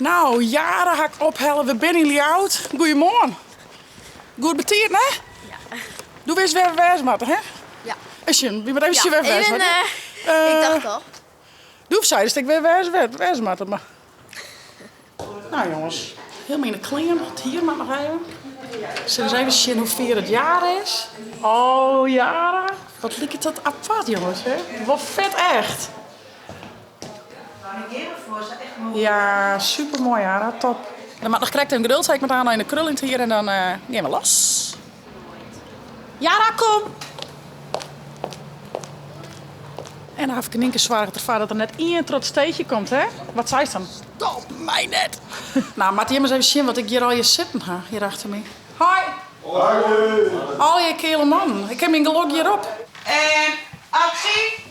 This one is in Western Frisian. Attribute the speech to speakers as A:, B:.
A: Nou, Yara ha ik ophelle. We binne yn Ljouwert. Goeiemoarn. Goed betiid, ne?
B: Ja.
A: Do witst wêr we wêze moatte, hè?
B: Ja.
A: Even sjen, wy moatte even sjen wêr we wêze
B: Even,
A: moatte.
B: eh, ik dacht al.
A: Do seidest ek wêr we wêze, wêze moatte, mar... Nou jonges, helemaal yn de klean. It hier moat noch even. Sille we ris even sjen hoe fier it Yara is. Oh Yara, wat liket dat apart jonges, hè? Wol fet echt. Ja, super moai Yara, top. Dan moat noch krekt even geduld ha, ik moat aanst in de krul yn it hier en dan gean we los. Yara, kom! En dan hafke Nynke soarget derfoar dat der net ien troch it steechje komt, hè? Wat seist dan? Stop my net! Nou, moatte jimme ris even sjen wat ik hjir allegear sitten ha, hjir achter my. Hoi!
C: Hoi!
A: Allegear keale mannen. Ik ha myn gelok hjirop.
D: En aksje!